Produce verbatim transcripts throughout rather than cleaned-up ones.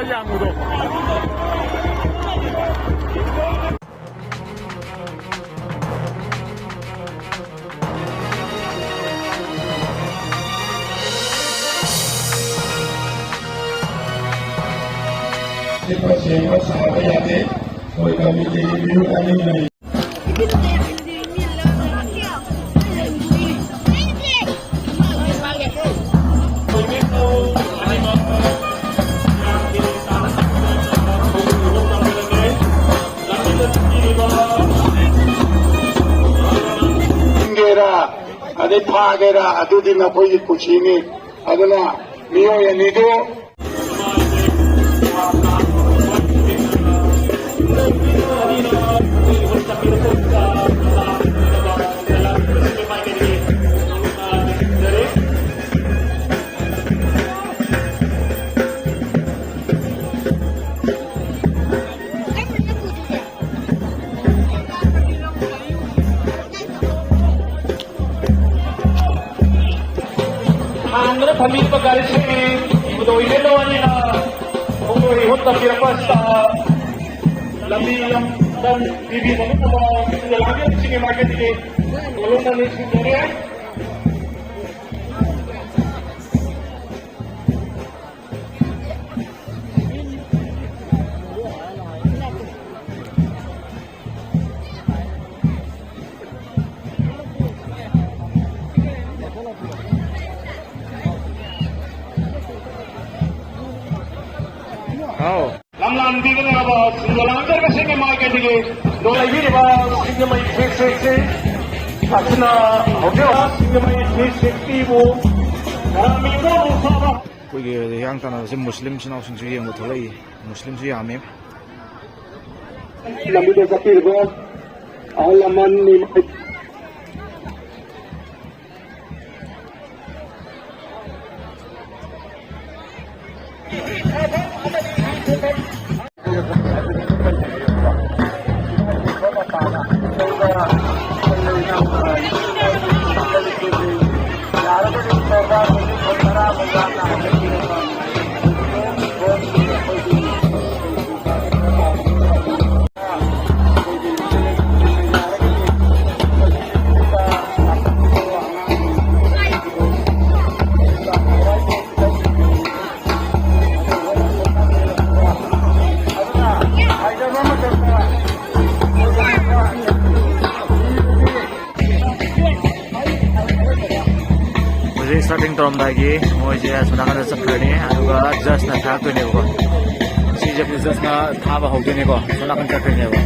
ꯌꯥꯝꯕꯗꯣ꯫ ꯁꯦꯝꯕ ꯁꯥꯕ ꯌꯥꯗꯦ꯫ ꯑꯩꯈꯣꯏ ꯀꯃꯤꯇꯤꯒꯤ ꯃꯤꯍꯨꯠ ꯑꯅꯤ ꯂꯩ꯫ ꯍꯤꯡꯒꯦꯔꯥ, ꯑꯗꯩ ꯐꯥꯒꯦꯔꯥ, ꯑꯗꯨꯗꯤ ꯅꯈꯣꯏꯒꯤ ꯀꯨꯁꯤꯅꯤ꯫ ꯑꯗꯨꯅ ꯃꯤꯑꯣꯏ ꯑꯅꯤꯗꯨ ꯍꯥꯟꯕꯗ ꯐꯝꯕꯤꯔꯤꯕ ꯒꯥꯔꯤꯁꯤꯡ ꯏꯕꯨꯙꯧ ꯏꯕꯦꯟꯗꯧ ꯑꯅꯤꯅ ꯈꯣꯡꯂꯣꯏ ꯏꯍꯨꯠ ꯇꯝꯕꯤꯔꯛꯄ ꯑꯁꯤꯗ ꯂꯝꯕꯤ ꯂꯝꯗꯝ ꯄꯤꯕꯤꯅꯕ ꯂꯥꯛꯄꯤꯕꯁꯤꯡꯒꯤ ꯃꯥꯏꯀꯩꯗꯒꯤ ꯀꯣꯂꯣꯝꯅ ꯅꯤꯡꯁꯤꯡꯖꯔꯤ꯫ ꯍꯥꯎ꯫ ꯂꯝꯂꯥꯟꯕꯤꯒꯗꯧꯔꯕ ꯁꯤꯡꯖ ꯂꯥꯡꯖꯔꯒꯁꯤꯡꯒꯤ ꯃꯥꯏꯀꯩꯗꯒꯤ ꯂꯣꯜꯂꯩꯕꯤꯔꯤꯕ ꯁꯤꯡꯖꯃꯩ ꯊ꯭ꯔꯤ ꯁꯤꯛꯁꯇꯤ ꯑꯁꯤꯅ ꯍꯧꯖꯤꯛ ꯁꯤꯡꯖꯃꯩ ꯊ꯭ꯔꯤ ꯁꯤꯛꯁꯇꯤꯕꯨ ꯀꯔꯥꯝ ꯃꯤꯡꯗ ꯂꯨꯐꯕ ꯑꯩꯈꯣꯏꯒꯤ ꯍꯤꯌꯥꯡ ꯇꯥꯟꯅꯕꯁꯦ ꯃꯨꯁꯂꯤꯝ ꯏꯆꯤꯟ ꯏꯅꯥꯎꯁꯤꯡꯁꯨ ꯌꯦꯡꯕ ꯊꯣꯛꯂꯛꯏ꯫ ꯃꯨꯁꯂꯤꯝꯁꯨ ꯌꯥꯝꯃꯤ꯫ ꯂꯝꯕꯤꯗ ꯆꯠꯄꯤꯔꯤꯕ ꯑꯍꯜ ꯂꯃꯟ, ꯇꯧꯔꯝꯗꯥꯏꯒꯤ ꯃꯣꯏꯁꯦ ꯑꯁꯣꯝ ꯅꯥꯀꯟꯗ ꯆꯠꯈ꯭ꯔꯅꯤ, ꯑꯗꯨꯒ ꯖꯁꯅ ꯊꯥꯔꯛꯇꯣꯏꯅꯦꯕꯀꯣ꯫ ꯁꯤꯁꯦ ꯖꯁꯅ ꯊꯥꯕ ꯍꯧꯗꯣꯏꯅꯦꯀꯣ, ꯑꯁꯣꯝ ꯅꯥꯀꯟ ꯆꯠꯈ꯭ꯔꯅꯦꯕ꯫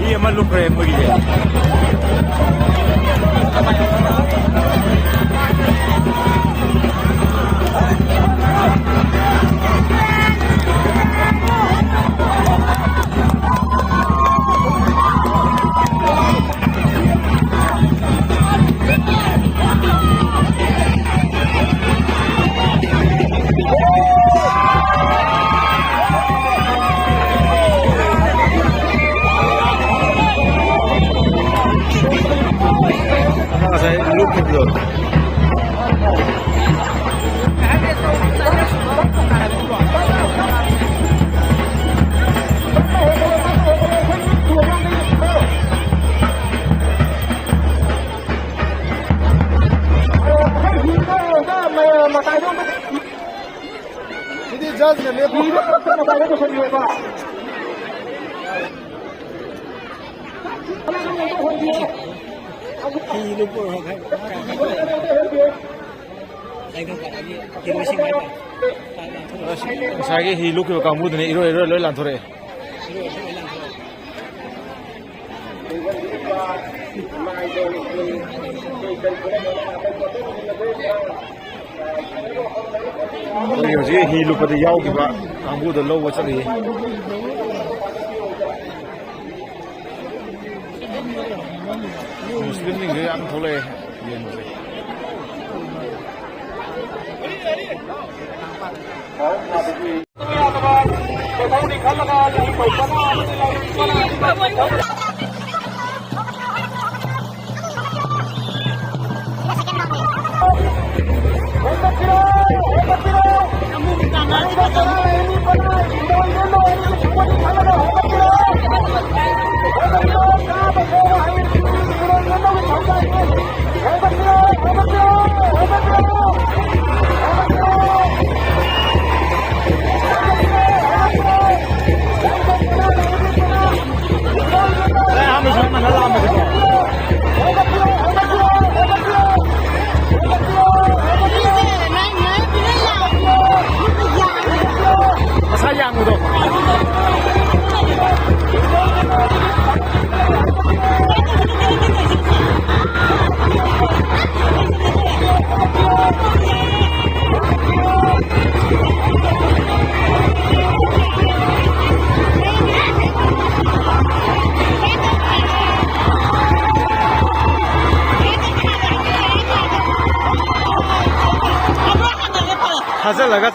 ꯃꯤ ꯑꯃ ꯂꯨꯞꯈ꯭ꯔꯦ ꯃꯣꯏꯒꯤꯁꯦ꯫ ꯖꯁꯅ ꯂꯦꯞꯄꯤ꯫ ꯉꯁꯥꯏꯒꯤ ꯍꯤ ꯂꯨꯞꯈꯤꯕ ꯀꯥꯡꯕꯨꯗꯨꯅ ꯏꯔꯣꯏ ꯏꯔꯣꯏ ꯂꯣꯏ ꯂꯥꯟꯊꯣꯔꯛꯑꯦ꯫ ꯑꯩꯈꯣꯏꯒꯤ ꯍꯧꯖꯤꯛ ꯍꯤ ꯂꯨꯞꯄꯗ ꯌꯥꯎꯈꯤꯕ ꯀꯥꯡꯕꯨꯗꯣ ꯂꯧꯕ ꯆꯠꯂꯤ꯫ ꯃꯨꯁꯂꯤꯝꯁꯤꯡꯁꯨ ꯌꯥꯝ ꯊꯣꯛꯂꯛꯑꯦ ꯌꯦꯡꯕꯁꯦ꯫ ꯃꯁꯥ ꯌꯥꯡꯕꯗꯣ꯫ ꯊꯥꯖꯤꯜꯂꯒ